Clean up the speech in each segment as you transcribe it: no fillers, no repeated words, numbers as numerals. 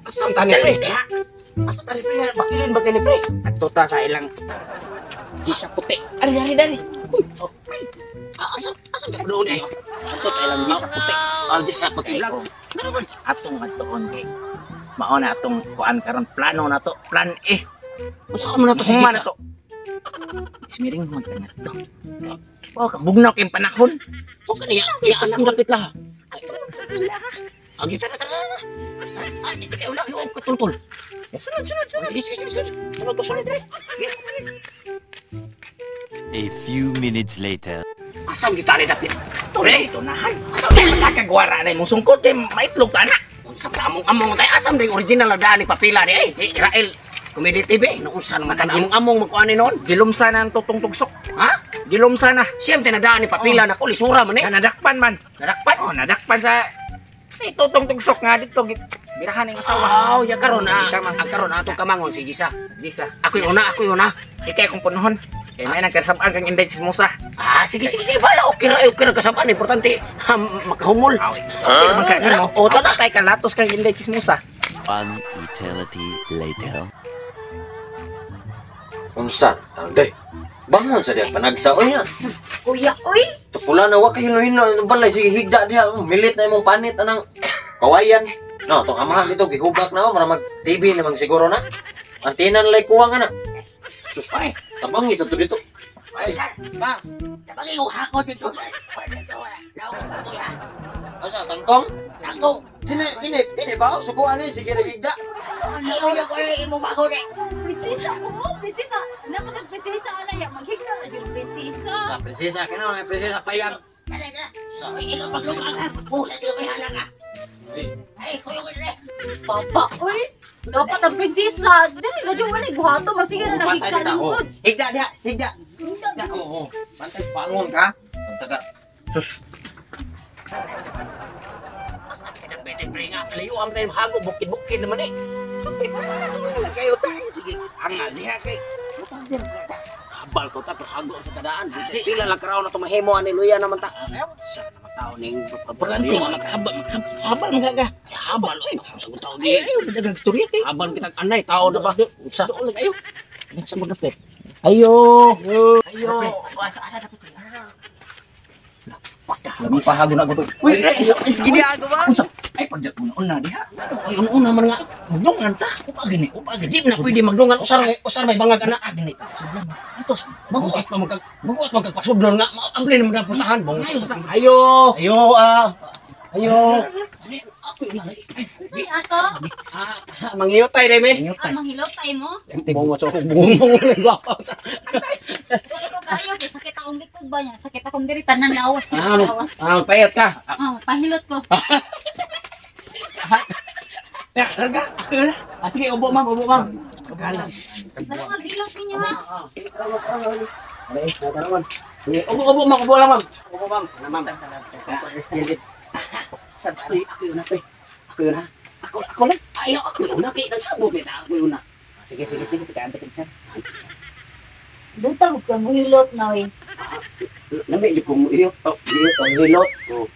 Asam tani pre? Asa tani pre? Bakilin ba kini pre? Adto ta sa ilang Gisa puti. Ari dari dari. Oh. Ah, asam asam ta doon eh. Adto ta ilang Gisa puti. Ah, Gisa puti lang. Ngano man atong adtoon kay mao na atong kuan karon, plano na to, plan A. Unsa man na to si Huma na Gisa? to. Ismiring mo ka na to. Oh, kabugnaw kay panahon. O kaniya, kaya asam dapit lah. Ang tara tara. Ah, di kay ulah yung katultol. Sunod, sunod, sunod. Sige, sige, sige. Sunod to, sunod pre. A few minutes later. Asam kita ni dapit? Pre, ito nahan. Asam di man nakagwara na imong sungkot kay maitlog ta na. Unsa ka among among tayo asam ding original na daan ni papila ni ay Israel Comedy TV no unsa naman tan among among magkuan ni noon? Gilumsa na ang tutong tugsok. Ha? Gilumsa na. Siyam tayo nadaan ni papila na ko lisura man eh. Na nadakpan man. Nadakpan. Oh, nadakpan sa eh, tutong tugsok nga dito. Birahan ang asawa. Aw, ya karon ah, Ikaw, man. ang karon atong kamangon si Gisa. Gisa. Ako yung una, ako yung una. Ikay akong punuhon. Kay may nagkasabaan kang Inday Chismosa. Ah, sige sige sige, bala okay ra, okay ra kasabaan, importante ha, makahumol. Okay man ka Tara, mo. o tara. Tay kalatos kang Inday Chismosa. One eternity later. Unsa? Tangday. Bangon sa diyan panagsa oy ha. Kuya, oy! Tupula na wa kay hino-hino ang balay sige higda diha. Milit na imong panit anang kawayan. No, tong amahan dito gihubak na oh, mara mag TV na mang siguro na. Antina na lay kuwang ana. Sus, Ay, tabangi sa to dito. Ay, Pa, tabagi yung hako dito sa dito. Naong ko ya. asa tangkong? Tangkong. Dili dili dili ba oh, suguan ni sige ra higda. Ay, ulo ko na imo bago na. Prinsesa ko, prinsesa. Dapat ang prinsesa ana ya maghigda na yung prinsesa. Sa prinsesa kano na prinsesa payag. Talaga. Sa Ay, ikaw paglungkang ka. Pusa di ka may halaka. Ay, kuyo ko na. Papa, oy! Dapat ang prinsesa. Dili na jud wala buhato magsige na naghigda dito, oh. lingkod. Higda diha, higda. Higda. Higda, oo. Bantay bangon ka. Taga. Sus, asam pinang pre nga kalayo am tayo hago bukid-bukid naman eh. Kayo tayo sige. Angal diha kay. Butang diyan ka. Habal ko ta pero hago sa tadaan. Pila lang karaw na tumahimo ani luya naman ta. Sa naman tao ning Importante nga maghabal maghabal man ka. Ay, habal oy no sa tao di. Ay, ayo dagang istorya kay. Habal kitang anay tao na ba? Unsa? Doon lang ayo. Sa mo dapit. Ayo. Ayo. Asa asa dapit? Pagka. Lami pahago na ko. Uy, ay, sige ba? Unsa? Ay pagdat mo na diha. Ay, una man nga. Magdungan ta. Upa gini, upa gini. Di na pwede magdungan usar usar may bangag ana. Gini. Sudlan. Atos. Maguat pa magkag maguat magkagpasudlon nga. Ampli naman ang putahan. Ayos na. Ayo. Ayo ah. Ayo. Ako yun na. Unsay ato? Ah, mangiyotay dai me. Ah, manghilotay mo. Bongo sa akong bungo ng gwapo. Sakit ko kayo, kay sakit akong likod ba niya? Sakit akong diri tanan lawas, Ah, lawas. ah, payat ka. Ah, pahilot ko. Ya, larga. Ako na. Ah, sige, ubo ma'am, ubo ma'am. Kala. Basta maghilot ninyo ha. Ay, tarawan. Sige, ubo, ubo ma'am, ubo lang ma'am. Ubo ma'am. Ano ma'am? Ako, ako yun na, pre. Ako yun na. Ako, ako lang. Ay, ako yun na. Kaya nagsabot nita, ako yun na. Sige, sige, sige. Tikaan ta kita. Buta ko ka mohilot na oy. Lami, di ko mo iyo. Oh, iyo, oh, hilot. Oh.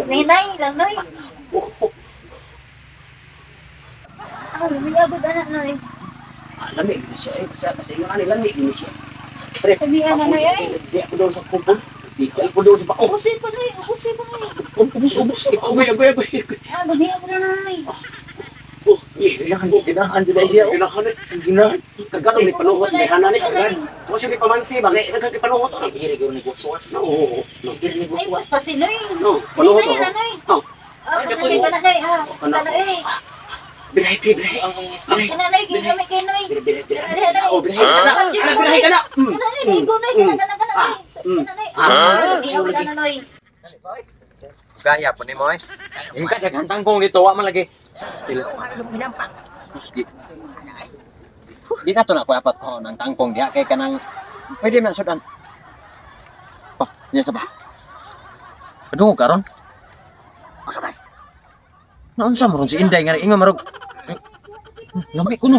Ninay lang noy. Oh, oh. Ah, lumiyagod anak noy. Ah, lami, gini siya. Eh, basta, basta yung ano, lami, gini siya. Pre, Lamian na, Nay, ay. Di ako doon sa kumpon. Di ako doon sa bao. Ubusin pa noy, ubusin pa noy. Ubus, ubus. Agoy, agoy, agoy. Ah, lumiyagod na noy. Oh, eh, ginahan ginahan jud ay siya. oh. Ginahan, eh. Ginahan. Kagano ni panuhot, may hana ni kagan. Mo siya pamanti, bagay nagkaki panuhot. Sige, rigor ni Guswas. No, no. Sige, ni Ay, Guswas. pas pa si noy. No, panuhot. Ninay na noy. Oh. Ah, kanay ka na noy. Ah, sakit na noy. Birahe, birahe. Birahe. Kana noy, kinamay kay noy. Birahe, birahe. Oh, birahe ka na. Ana, birahe ka na. Kana noy, ligo noy, kana kana kana noy. Kana noy. Ah, lumiyagod na noy. Gaya po nimo eh. Yung ka daghan tangkong dito wa man lagi. Still. Sus, di. Di na to na ko apat ko ng tangkong diha kay kanang pwede man sudan. Pa, niya sa ba. Padungog karon. Naunsa mo ron si Inday nga ingon marog. Lami kuno.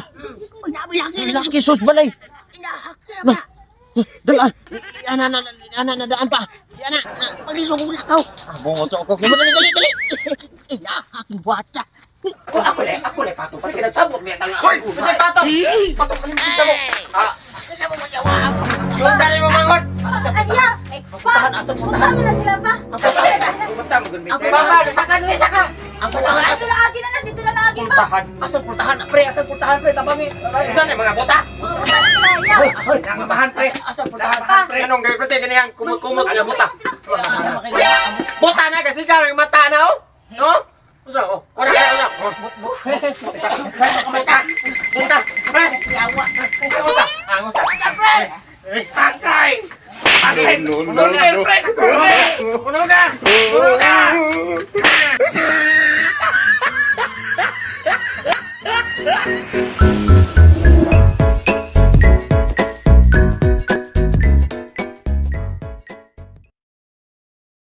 Uy, nabi lagi. Laki sus balay. Inahak na. Dala. Ana na ana na daan pa. Ana. Paglisok ko lakaw. Bungo sa ko. Dali dali dali. Ina aking buhata. Ako le patong. Pati nagsabot niya tanga. Hoy, unsay patong? Patong kanin sa mo. Ah, Sa mo yawa ako. yun sa mo manghod. Anya, pa, Asa punta mo na sila pa. Punta mo gud Ang Mama, saka dili saka. Ang putahan Asa na agi na lang, dito na lang agi pa. Pultahan. asa pultahan pre, asa pultahan pre, tabangi. Unsa ni mga buta? Punta na sila, ya. Hoy, Nangabahan pre. asa pultahan Pa. pre. Anong gayud pati kini ang kumot-kumot nga buta. Asa mo kay yawa mo. Buta na kasi ka ang mata na oh. No? Unsa oh? Wala ka una. Oh. Buta. Buta. Buta. Pre. Yawa. Unsa? Ah, unsa? Pre. Patay. Patay. No, no, no. Uno ka. Uno ka.